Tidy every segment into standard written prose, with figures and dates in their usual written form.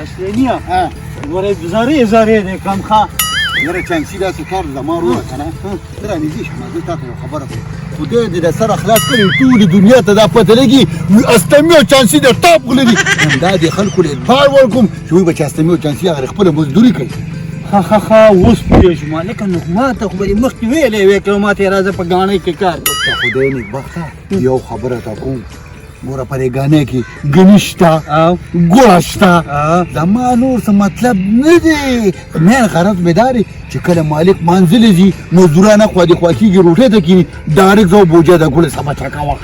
اسلامیا ګوره زارې زارې دی کم ښه. یاره چانسي داسې کار زما وروره که نه، ته رانږدې شه، زه تا ته یو خبره کوم. خدای دې د سره خلاص کړي، ټولې دنیا ته دا پته لګي وي استمي او چانسي د ټاپ غله دي. دا دې خلکو له اعتبار ورکوم چې وایي به چې استمي او چانسي هغه خپله مزدوري کوي. ښه ښه ښه، اوس پوه شوم هلکه. نو ما ته خو به دې مخکې ویلی وی که ما ته یې راځه په ګاڼۍ کې کار وکړه. خدای نېکبخته یو خبره تا کوم، ګوره په دې ګانې کې ګني شته، ګوړه شته، زما نور څه مطلب نه دی. مین غرض مې دا دی چې کله مالک منزل ځي، مزدوران اخوا دې خوا کېږي، روټۍ ته کښېني، ډایرکټ زه بوجه د ګوړې سمه چکوه.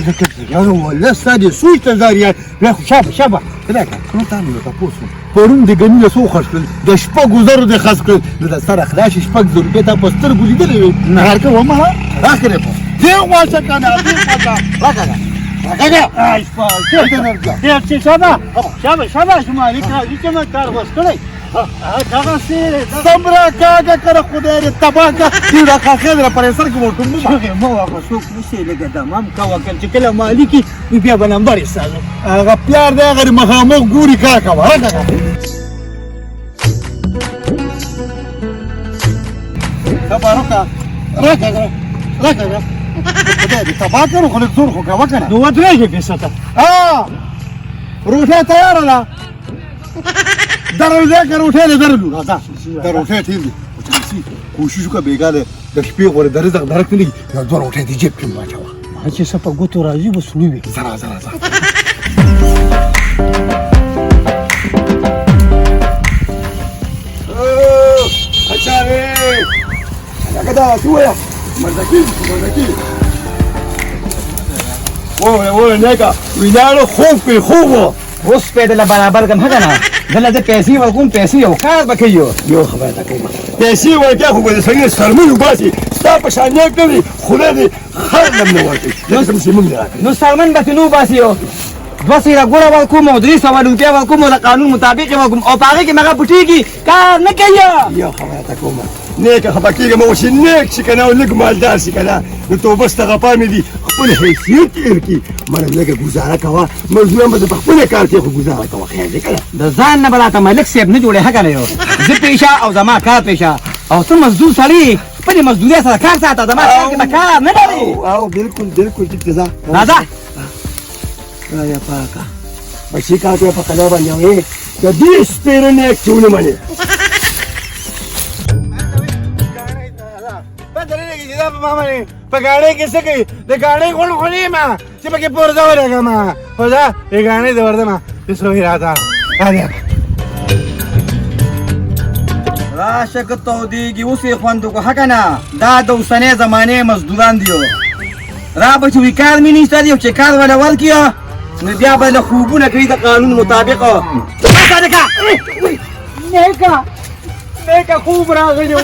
ځکه یاره والله ستا دې سوچ ته ځار یار. بیا خو شابه شابه. خدای که نو تا مې یو تپوس وکړ، پرون د ګني له څو خرڅ کړل؟ د 6000 دې خرڅ کړل. نو د سره خلاص شي، 6000 روپۍ تا په سترګو لیدلې وې؟ نه هرکه ومه راکړې په دې واشه که نه، دې واشه راکړه راکړه. ډېر شابه شابه شابه، چې مالک راځي چې ما کار بس کړی دغسې څومره کاږه کړه. خدای دې تباه کړه، دې دا خاخې در پرې سر کې ورټوم. چغې مه وهه، څوک نشي، لږه دمه هم کوه که چې کله مالک وي بیا به نمبر یې سازو. هغه پلار دی، هغه مخامخ ګوري، کار کوه راکړه. راکړه راکړه راکړه، خدای دې تباه کړو، خو لږ زور خو کوه که نه. نو ودرېږې پې ته. روټۍ تیاره ده، دروازه که روټۍ له درلو راځه، د روټۍ ټیم دی. خو چانسي کوشش وکړه، بېګا د شپې غوړې د رزق درک نه لګي، یو دوه روټۍ دې جیب کې هم واچوه. ما چې څه په ګوتو راځي بس وي. ځه راځه راځه. اچارې لکه دا څه وایه، مرزکي مرزکي وویل وویل نیکه ویناړو خوب کوي خوب. اوس په دله برابر کم هغه نه دله زه پیسې ورکوم، پیسې یو کار به کوي. یو خبره تا کوم، پیسې ورکړه خو به د سړي سرمن وباسي، ستا په شان نیک نه وي، خدای دې خر لم نه ورکړي لکه څنګه چې موږ نه راکړي. نو سرمن به ترې نه وباسي، 2 سېره ګوړه ورکوم او 300 روپۍ ورکوم او د قانون مطابق یې ورکوم او په هغې کې مې هغه پټېږي، کار نه کوي. یو خبره تا کوم نیکه، خفه کېږه مه، چې نیک شي که نه او لږ مالدار شي که نه، نو توبه استغفار مې دي، خپل حیثیت هېر کړي. مړه لږه ګوزاره کوه، مزدوران به په خپله کار کوي، خو ګوزاره کوه، خیر دی که نه. د ځان نه به راته ملک صاحب نه جوړې هګه نه، یو زه پیشه او زما کار پیشه او ته مزدور سړی، خپلې مزدورۍ سره کار ساته، زما کار کې به کار نه لري. او بالکل بالکل ټیک ده. راځه. خدایه پاکه بچي کار کوي په کلا باندې وې د دې سپېره نیک چې ونه منې. پته نه لګي چې دا په ما باندې په ګاډۍ کې څه کوي. د ګاډۍ غوړ خو نه یم چې پکې پورزه ولګم، خو دا د ګاڼۍ د ورځم چې څه راته. راشه که تودېږي، اوس یې خوند وکړو. ښه که نه، دا د اوسنۍ زمانې مزدوران دي. را به چې وي کار مې نشته دی، او چې کار وله ورکړي نو بیا به له خوبونه کوي د قانون مطابق. نیکه نیکه، خوب راغلی.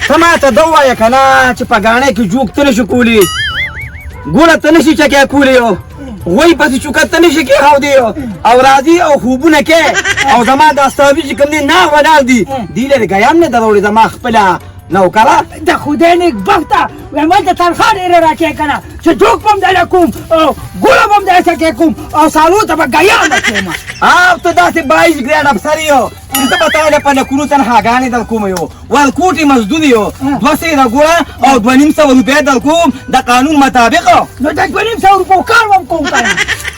ته ماته ده ووایه که نه چې په ګاڼۍ کې جوک ته نشي کولی، ګوړه ته نشي چکی کولی، غوی پسې چوکه ته نشي کېښودی او راځي او خوبونه کې او زما دا ستاوي چې کوم دی نه ولاړ دي، دې لرې ګیام نه دروړي زما خپله نوکره. د خدای نېکبخته وایي ماته تنخوا ډېره راکې که نه چې جوک به هم درله کوم او ګوړه به هم درسه کې کوم او سالو ته به ګیام اچوم. او ته داسې 22 ګرېډ افسر یو چې زه به تا له په لکونو تنخواګانې در کوم، یو ورکوټي مزدور یو، 2 سېره ګوړه او 250 روپۍ در کوم د قانون مطابق. نو د 250 روپو کار به هم کوم که نه؟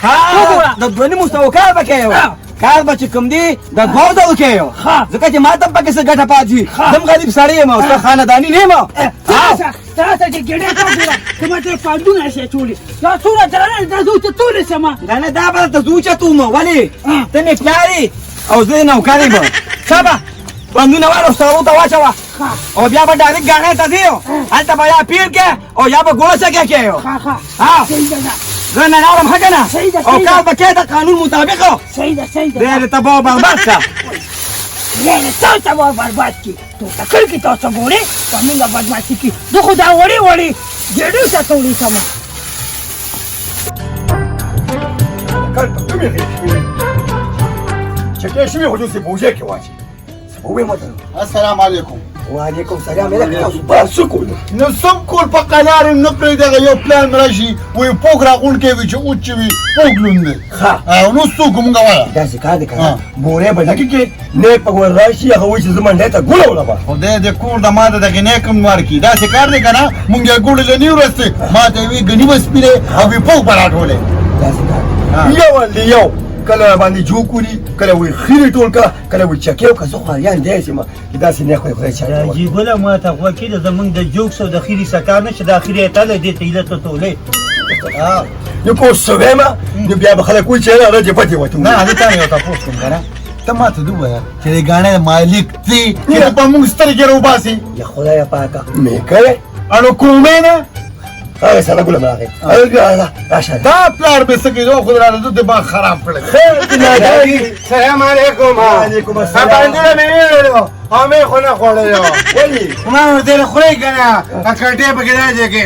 ها، د 250 کار به کوې، کار به چې کوم دی د 2000 کوې، ځکه چې ما ته پکې څه ګټه پاتې، زه هم غریب سړی یم او څه خانداني نه یم. تاسو چې ګډه تاسو ته ما ته پاندونه شي چولې، دا څومره درنه د زو ته ټول سما. نه نه، دا به ته زوچه توم، ولې ته مې پلار او زه نوکر یم. شابه پندونه واله سارو ته واچوه او بیا به ډایرکټ ګاڼې ته ځې، هلته به یا پیر کې او یا به ګوړه چکې کې. ها، زه نه راوړم. ښه که نه، او کار به کوې د قانون مطابق. صحیح ده صحیح ده. دی تباه برباد کړه. یعنی تا تباه برباد کی تو تکل کی تاسو ګورې په موږ بدمعشي کی زه خو دا وړې وړې ګېډۍ ته توړې سمه. کار په کومې غېږ شوې چکې شوې، خو داسې بوجۍ کې واچي څه به ووایم ورته. السلام علیکم. وعلیکم سلام. هلکه تاسو بار څه کول؟ نو سم کول په قلار یې نه پرېږدي. هغه یو پلان راشي وایي پوک راغونډ کوي چې اوس چې وي پوک لوند دی. ښه او نو څوک مونږ وایه داسې کار دی که نه بورې به ډکې کړې، نیک په ور راشي، هغه وایي چې زه منډۍ ته ګوړه وړم. خدای دې کور د ما د دغې نیک هم ورکړي. داسې کار دی که نه مونږ یې ګوړې له نه ورستې، ما ته یې وي ګني به سپي دی او وي پوک به راټولې. داسې کار دی یو دی یو کله باندې جوړ کړي، کله وایي خیرې ټول کړه، کله وایي چکې وکړه. زه خو اریان دی چې ما چې داسې نیک خو خدای چا ته جی ګله ما ته غوږ کړه، زمونږ د جوکس او د خیرې سکار نه چې د اخرې ته دې ته ایله ته تولې. نو که اوس څه وایم نو بیا به خلک وایي چې هغه دې پتې وته. نه زه تا نه یو تپوس کوم که نه، ته ما ته ووایه چې د ګاڼې مالک دی چې په موږ سترګې راوباسي. یا خدایه پاکه مې کړی انو کومې نه هغه سره ګله راغی. هغه راشه دا پلار به څه کوي؟ خو راته زه دماغ خراب کړی. خیر دی نه. سلام علیکم. وعلیکم السلام. باندې مې ویلو او مې خو نه خوړلو. ولې؟ ما ورته له خورې که نه کټې پکې داسې کې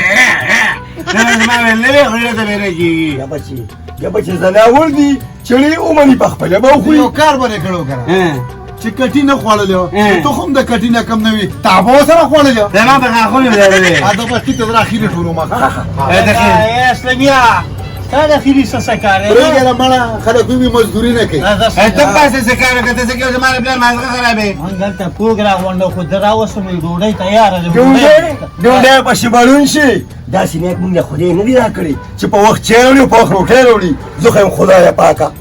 زما ویل نه وي خولې ته مې نه کېږي. یا بچي ځناور دي چړې ومني په خپله به وخوري. یو کار به دې کړو که نه چې کټي نه خوړلی ته هم د کټي نه کم نه وي، تا به ورسره خوړلی. زما په غاښونو لرلې. دا بس ټیک ته زه اخیرې ټولوم. اسلمیه ستا د اخیرې څه څه کار دی؟ پرېږده مړه، خلک وي مزدوري نه کوي. ته پاسې څه کار وکړه؟ ته څه کوې؟ زما د پلار مازغه خرابې. مونږ دلته پوک راغونډو خو زه راوستم ډوډۍ تیاره ده. ډوډۍ به شبړون شي. داسې نیک مونږ له خدای نه دي راکړي چې په وخت چای راوړي او په وخت روټۍ راوړي. زه خو یم خدایه پاکه،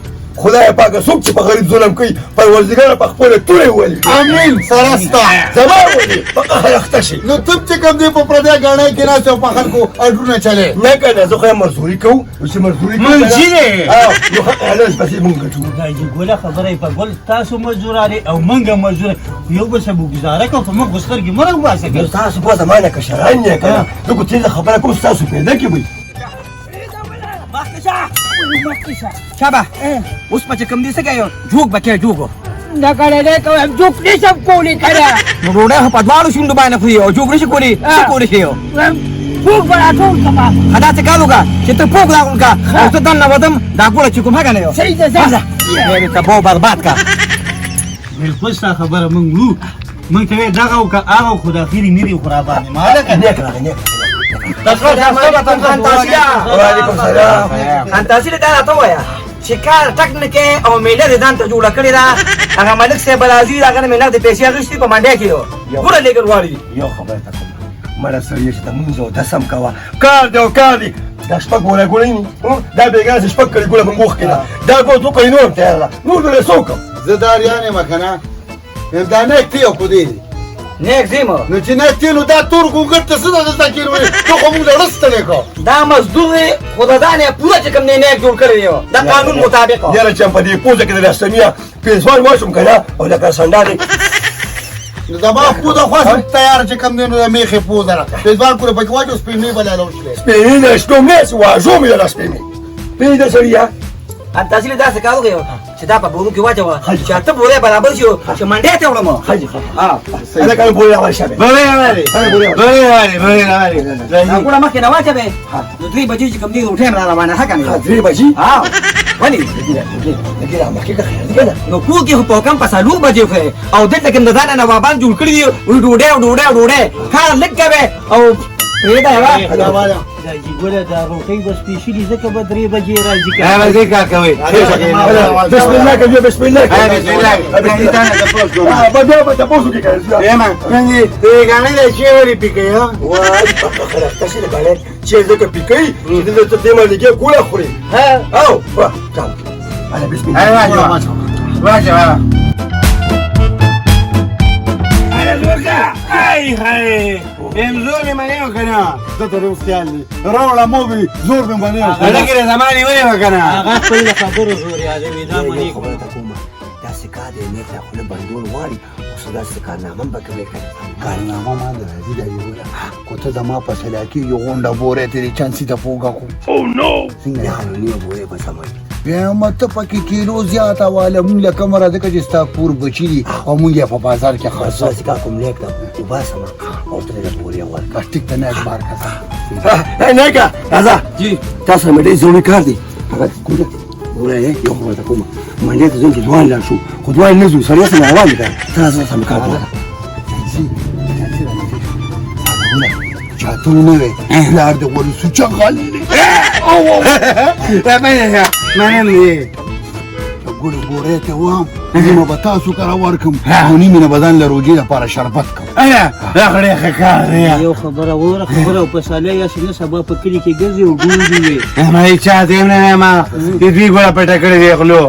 خدای پاکه څوک چې په غریب ظلم کوي پروردګاره په خپله تورې وولي. امین. سره ستا زما ولي په قهر اخته شي. نو ته چې کوم دی په پردی ګاڼۍ کې ناست او په خلکو اډرونه چلې. نه که نه زه خو یم مزدوري کوو، نو چې مزدوري کوو منجي دی. نو ښه حلال پسې مونږ ګټو. دا جي ګله خبره یې په ګل، تاسو مزدوران او مونږ مزدور یو بل سره ګزاره کوو، خو موږ خو سترګې مه راوباسه که نو تاسو په زمانه کشران یې که نه، زه خو تېزه خبره کوم ستاسو پیدا کې وي. مخکې شه، مخکې شه. شابه اوس به چې کوم دی څه کوې؟ جوګ به کوې؟ جوګ دا کړی دی که وایم جوک نه شم کولی که نه. نو ډوډۍ خو په دواړو شونډو باندې خوري او جوګ نه شي کولی، څه کولی شي؟ وایم پوک به راټول کړم. ښه داسې کار وکړه چې ته پوک راغونډ کړه او زه دننه وځم دا ګوړه چې کوم هغه نه یو. صحیح ده، ځه. یعنې تباه برباد کړه. بالکل ستا خبره مونږ وړو، مونږ ته وایې دغه وکړه هغه خو د اخرې نه دي خو راباندې ما ده که نه. نیک راغی، نیک. وعلیکم سلام. انتاسي دا راته ووایه چې کار ټک نه کوې او میله دې ځان ته جوړه کړې ده، هغه ملک صاحب به راځي، هغه نه مې نغدې پیسې اخیستې په منډۍ کې ګوره لېږل غواړي. یو خبره ته کوم مړه سړیه چې ته مونځ او دس هم کوه، کار دی او کار دی. دا شپږ ګوله ګوړې ني دا بېګا چې شپږ کړي ګوله په مخ کې ده، دا ګوله دوه کړي نور هم تیاره ده، نور دې څه وکړم؟ زه دا اریان یم که نه، دا نیک دی او که دی؟ نیک زیم. نو چې نیک دی نو دا تور ګونګټ ته څه ده دلته کېنولې؟ ته خو موږ له ړستلې کړه. دا مزدور دی خو د ځان یې پوره چې کوم دی نیک جوړ کړی دی د قانون مطابق. یاره چې په دې پوزه کې د لستمیا پېزوان واشم که نه او لکه سنډا دی. نو زما پوزه خو هسې تیاره چې کوم دی نو د مېخې پوزه ده، پېزوان پورې پکې واچو سپېمې به لاله وشلې. سپېمې نه شنو مې سي واژو مې ده سپېمې پرېږده سړیه. انتاسي له داسې کار وکړې چې دا په بورو کې واچوه چې اته بورې برابر شي چې منډۍ ته وړم. ښه جي، ښه. هلکه بورې راوړې شابه. بورې راوړې. بورې راوړې، بورې راوړې. دا ګوره مخکې نه واچوې نو درې بجې چې کوم دی روټۍ هم را روانه ښه که نه؟ درې بجې؟ ولې؟ لږې را مخکې که خیر دی که نه؟ نو کور کې خو په کم په څلور بجې خورې او دلته کې د ځانه نوابان جوړ کړي دي، ډوډۍ او ډوډۍ او ډوډۍ، کار لږ کوې او پرېږده یوه. دا جي ګوره دا روټۍ به سپېشلي ځکه به درې بجې راځي که نه. به کار کوئ. بسم الله کوي، بسم الله کوي. بسم الله. به بیا به تپوس وکړي که نه. یم څنګه د ګاڼې د چای ولې پیکوي؟ وای په خره تاسې د ګاڼې چای ځکه پیکوي چې دلته ته دې باندې کې ګوړه خوري. او واه چل انا بسم الله. واچوه واچوه. ای های زور مې منې وکړه نه. زه ته ډېر خیال دی راوړه مو وي زور مې منې وکړه. هلکه د زما نیولې وکړه نه. هغه خپل د خبرو زور یادوي دا منې. خبره ته کومه داسې کار دی نیک له خوله بندول غواړي خو څه داسې کارنامه هم به کوې که نه؟ کارنامه ما د راځي دا یو خو ته زما په سلاکي یو غونډه بورې ته دې چانسي ته پوګه کو. څنګه یا نو نیمه بورې به سمه وي. بیا ما ته پکې کیلو زیاته واله مونږ له کومه راځه که چې ستا کور بچي دي او مونږ یې په بازار کې خرڅوو. داسې کار کوم نیک ته وباسم او ته دې بورې ورکړه. ټیک ته نیک بار کړه. نیکه راځه جي، تاسو سره مې ډېر ضروري کار دی. هغه ګوره ګوره یو خبره ته کومه منډې ته ځم چې ځوان لاړ شو، خو ځوان نه ځو سړی هسې روان دی که ته راځه سم کار کوه. ځي چاته ونه وایې، پلار دې غواړي سوچه غل دی. منم دې. ګوړې بورې ته وم، نیمه به تاسو کره ورکم او نیمې نه به ځان له روژې لپاره شربت کوم. ایا دا خو ډېر ښه کار دی. یو خبره وره، خبره او پساله یا نه سبا په کلي کې ګرځي او ګوري وي. ما هېچا ته هم نه وایم، د دوی ګوړه پټه کړې دی غلو.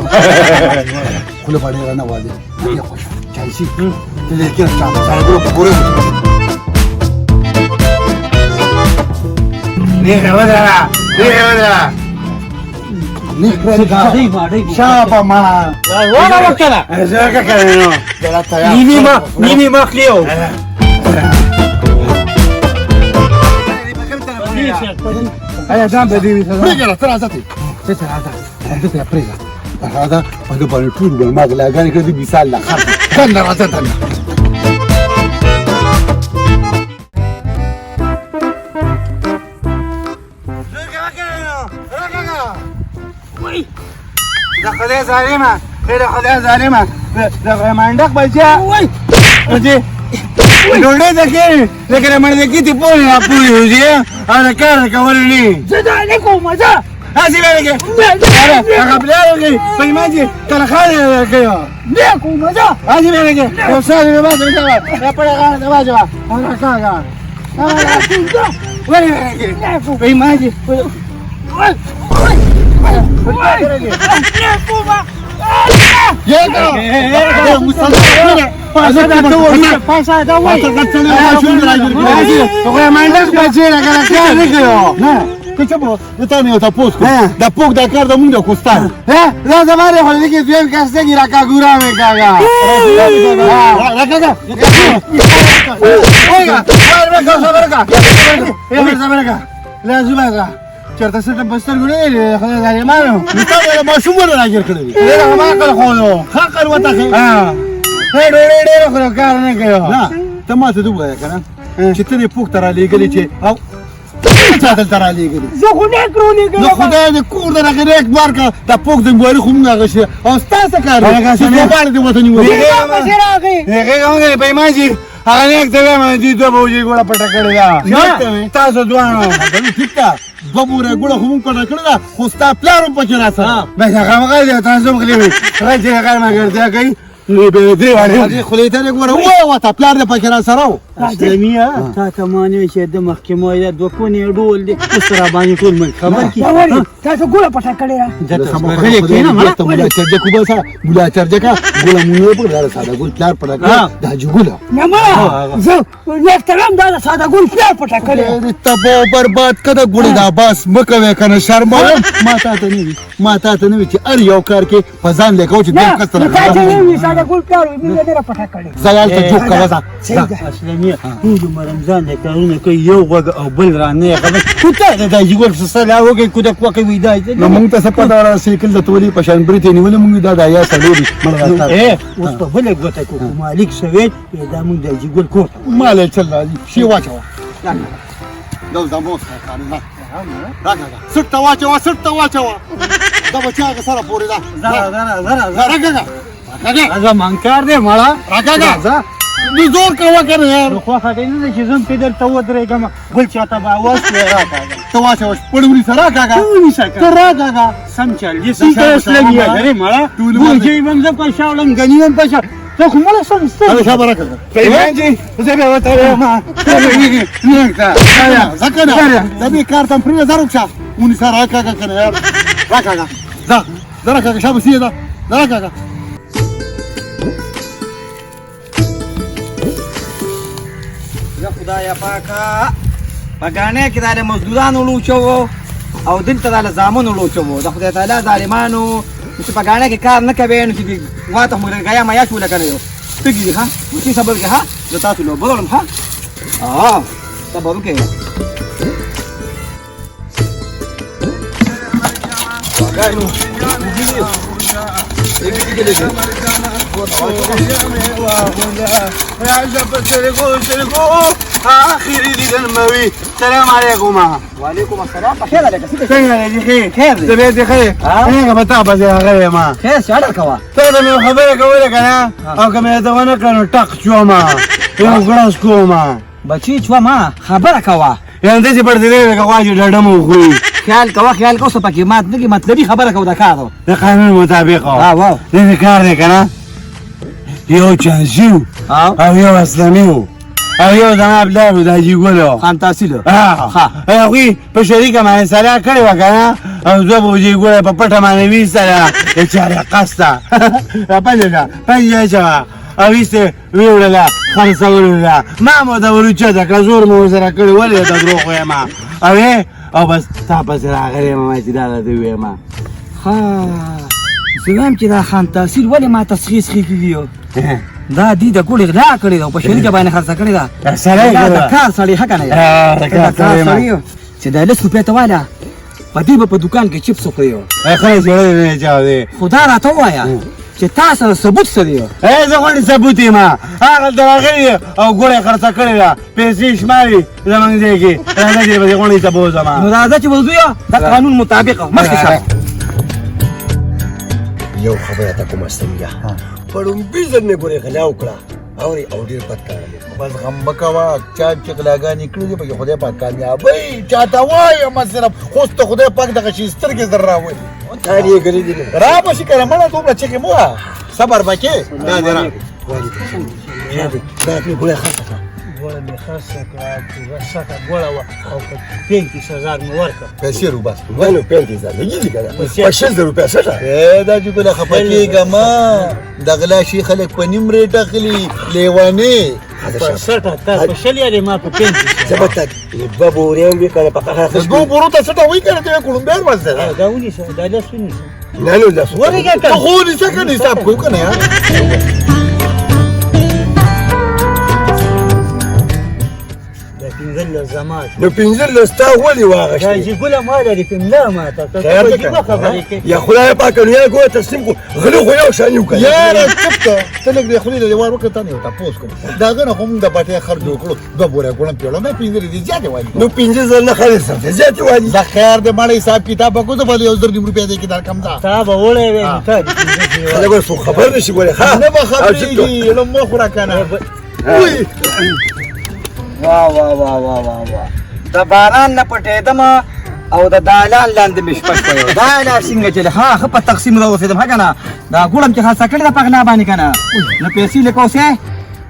خوله به ډېره نه وازې، ډېر خوښ چالسي ته دې کېنه، چا سره ګوړه په بورې. نیغه ودره، نیغه ودره. شابه مړه وره وکړه. زه کړه نو نیمې ما نیمې ما خلیو. ایا ځان به دې وي؟ پرېږده، ته راځه، ته ته راځه، ته پرېږده، راځه. په دې باندې ټول ګل ما غلاګانې کړې دي، مثال له خر دننه راځه، دننه. د خدای ظالمه، د خدای ظالمه، د غمانډک بچیا چې ډوډۍ ته کښېنې لکه د مړدکي تې پورې راپورې وځي او د کار د کولو نه. زه دا نه کوم، زه هسې به لکه هغه پلار وکړي په ایمان چې تنخوا دې درکړې وه. نه کوم، زه هسې به لکه یو ساعت مې باسه، راپړه غاړه ته واچوه او راکاږه. ولې به لکه په ایمان چې دا پوک دا کار د مونږ د کوستان. دا زما دی، خو دې کې دویم کس دی، راکاګورا مې کاږه. راکاګه لازمه چېرته څه په سترګو نه دی، خدای ظالمانو. نو تا به ماشوم ولې راګیر کړی دی؟ ډېر ما عقل ښودو. ښه عقل وته ښې. ډوډۍ ډېره خورو، کار نه کوي. نه، ته ما ته ووایه که نه چې ته دې پوک ته رالېږلې چې او چا دلته رالېږلې؟ زه خو نیک رولېږلم. نو خدای دې کور د راغې نیک ورکړه، دا پوک ذمهواري خو مونږ اخیستې او ستا څه کار دی چې توپاړې دې ورته نیولې؟ هغې هم په ایمان چې هغه نیک ته وایم، دوی دوه بوجۍ ګوړه پټه کړې ده. نیک ته وایې؟ تاسو دواړو. ټیک ده، دوه بورې ګوړه خو مونږ پټه کړې ده، خو ستا پلار هم پکې راسره. بس هغه هغه دی، تاسو هم غلي وئ. هغه چې هغه ملګرتیا کوي نو به درې واړې. هغې خولې ته دې ګوره ووایه ورته، پلار دې پکې راسره و. اسلمیه تا ته ما نه وي چې د مخکې ما یا دوه کونې ډول دی، اوس را باندې ټول ملک خبر کړي. ولې تاسو ګوړه پټه کړې ده؟ غلې کښېنه مړه. ملا چرجک وباسه، ملا چرجکه ګوړه مونږ یې پکړه، دا ساده ګل پلار پټه کړه، د حاجي ګله. نه مړه، زه نیک ته وایم، دا د ساده ګل پلار پټه کړې. تباه برباد که د ګوړې دا باس مه کوې که نه شرموم. ما تا ته نه وي، ما تا ته نه وي چې هر یو کار کې په ځان لیکو چې دویم کس ته نه، تا چې نه وي ساده ګل پلار وي، مونږ نه پټه کړې. ځه هلته جوړ کوه، ځه. اسلمیه ټول عمر رمضان د کارونه کوي، یو غوږ او بل را نه خبر کوته د حاجي ګل څه سلا وکړي، کوده کوکه وي دا. نو مونږ ته څه پته ورسېکل د تولې په شان برېت یې نیولې، مونږ دا د حیا سړی دی. اوس په بله ګوته کو مالک سویل دا مونږ د حاجي ګل کور ته. مال یې چل راځي، شی واچوه. دا زموږ کار نه راکاږه، سټ ته واچوه، سټ ته واچوه. دا بچی هغه سره پورې ده. راکاږه، راکاږه. هغه منکار دی مړه. راکاږه، نو زور کوه که نه یار. نو خوښه دې نه ده چې زه هم پرې درته ودرېږم، بل چا ته به اواز کړې. راکاږه، ته واچوه، پړ ونیسه، راکاږه، ونیسه ته راکاږه. سم چل دې سم کړه اسلمیه درې مړه. بوجۍ به هم زه په شا وړم، ګني به هم په شا، ته خو مړه سم سترګې. شابه راکاږه. په ایمان چې زه به ورته وایم، ځه که نه د دې کار ته هم پرېږده، ځه روک شه، ونیسه، راکاږه که نه یار، راکاږه، ځه ځه راکاږه، شابه سیه ده، ځه راکاږه. یا خدایا پاکه، په ګاڼې کې دا د مزدورانو لوچوو او دلته دا له زامنو لوچوو. د خدای تعالی ظالمانو چې په ګاڼې کې کار نه کوي، نو چې غوا ته خو ګیا میا شوله که نه یو تږي دي. ښه مچۍ صبر وکړئ، ښه زه تاسو له اوبه راوړم. ښه صبر وکړئ. السلام علیکم. وعلیکم السلام. په خیر لکه څه؟ څنګه دې؟ خیر دی. طبیعت دې ښه دی؟ څنګه به تا پسې راغلی یم؟ خیر څه اړه کوه؟ ته به مې خبره کوله که نه، او که مې درته ونه کړه نو ټق شوم، یو ګړز کوم. بچی چوه ما خبره کوه. یعنې داسې پړسېدلی لکه غوا چې ډډه مو وخوري. خیال کوه، خیال کوه، څه پکې مات نه کړي، مطلبي خبره کوه د کار. د قانون مطابق داسې کار دی که نه، یو چانسي و او یو اسلمي و او یو زما پلار و د حاجي ګل و. خان تحصیل. هغوی په شریکه باندې سلا کړې وه که نه، او دوه بوجۍ ګوړه په پټه باندې ویستله د چارې قصده راپنجه کړه، پنجه اچوه او ویسته ویوړله، خرڅولو ده. ما مو ورته وروچته کړه، زور مو ورسره کړی، ولې درته دروغ وایم؟ او او بس تا پسې راغلی یم چې دا راته ووایم. ښه، زه وایم چې دا خان تحصیل ولې ما ته سخې سخې کېږي؟ دا دې د ګوړې غلا کړې ده او په شریکه باندې خرڅه کړې ده. دا د کار سړی ښه که نه؟ د کار سړی چې دا لس روپۍ ته واله، په دې به په دوکان کې چپس وخوري. ښه سړی دی چا دی. خو دا راته ووایه چې تا سره ثبوت څه دی؟ زه غواړم ثبوت یم. هغلته راغلي او ګوړه یې خرڅه کړې ده، پیسې شماري زموږ ځای کې. راځه چې په دې غونډې ته بوځم. نو راځه چې ورځو د قانون مطابق مخکې شه. یو خبره ته کومه سمیا، په لومړي ځل مې ګورې غلا وکړه، اورې، او ډېر بد کار مې. بس غم مه کوه، چا چې غلاګانې کړې دي پکې خدای پاک کامیابۍ چاته وایم، صرف خو ته خدای پاک دغه شي سترګې در راولي. کار یې ګلې دي را به شي که نه، مړه دومره چغې مه وهه، صبر به کې. دا دی را. دا مې ګوړه خرڅه کړه. ګوړه مې خرڅه کړه، پوره سټه ګوړه وه او په 35,000 مې ورکړه. پیسې روباسه. نو 35,000 لګېږي که نه، په 20,000 روپۍ سټه. دا چې ګله خفه کېږه مه، د غلا شي خلک په نیم ریټ اخلي لیونې. په سټه تا په 20 یارې، ما په 35. زه به تا دوه بورې هم وي که نه، په قهر د دوو بورو ته سټه وایي که نه، ته یې کوړومبیان ورسره. دا ونیسه، دا لس ونیسه. نه نو لس ورېږه که ته خو ونیسه که نه، حساب کوو که نه یار. دا 15 زما شو. نو 15 تا ولې واغښتې؟ دا چې ګله ما لري په ملا ما ته خیر دی که خبرې کوې. یا خدای پاک، نو یا ګوره تسلیم کو، غلي خو یو شان یو که یاره چپ ته، ته لږ دې خولې له دیوار وکړه، تا نه یو تپوس کوم. د هغه نه خو موږ د بټۍ خرج جوړ کړو، دوه بورې ګوړم پیړم، 5 دې زیاتې والي. نو 5,000 نه خرج سره زیاتې والي. د خیر دې مړی حساب کتاب وکړو، زه به یو زر نیم روپۍ دې کې درکم. دا تا به وړی وی، نو تا دې 5,000. خلک ګوره څوک خبر نه شي ګورې. ښه نه به خبرېږي، له مه خوره که نه. وا وا وا وا وا وا، د باران نه پټېدم او د دالان لاندې مې شپه شوه. دا لا څنګه چې ښه ښه په تقسیم راورسېدم، ښه که نه؟ دا ګوړم چې خرڅه کړې ده په غلا باندې که نه، نو پیسې لکه اوسې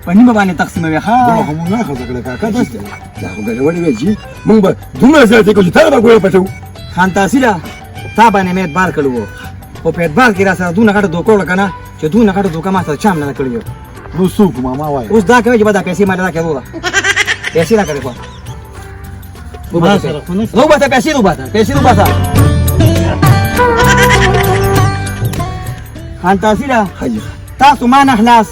په نیمه باندې تقسیموي. ښه ګوړه خو مونږ نه خرڅه کړې کاکا، داسې دا خو ګډوډې وی جي، مونږ به دومره زیاتې کړو چې تا به ګوړه پټوو. خان تحصیله، تا باندې مې اعتبار کړی و، خو په اعتبار کې را سره دونه غټه دوکه وکړه که نه، چې دونه غټه دوکه ما سره چا هم نه ده کړې. نو څوک ما وایي اوس دا کوي چې به دا پیسې ما راکړې، وروره پیسې راکړې خو ما سره خو نشته. روباسه پیسې، روباسه پیسې، روباسه. خان تحصیله، تاسو ما نه خلاص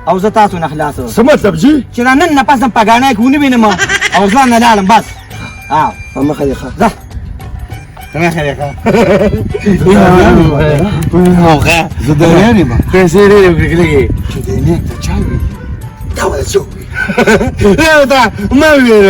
او زه تاسو نه خلاص. څه مطلب جي؟ چې دا نن نه پس په ګاڼه کې ونه وینم او ځان نه لاړم بس. په مخه دې ښه. ځه. زه دريان یم پیسې ډېرې وکړې لږې. چې د نیک ته چا وي دا ولې څوک وي؟ تا ما ویل.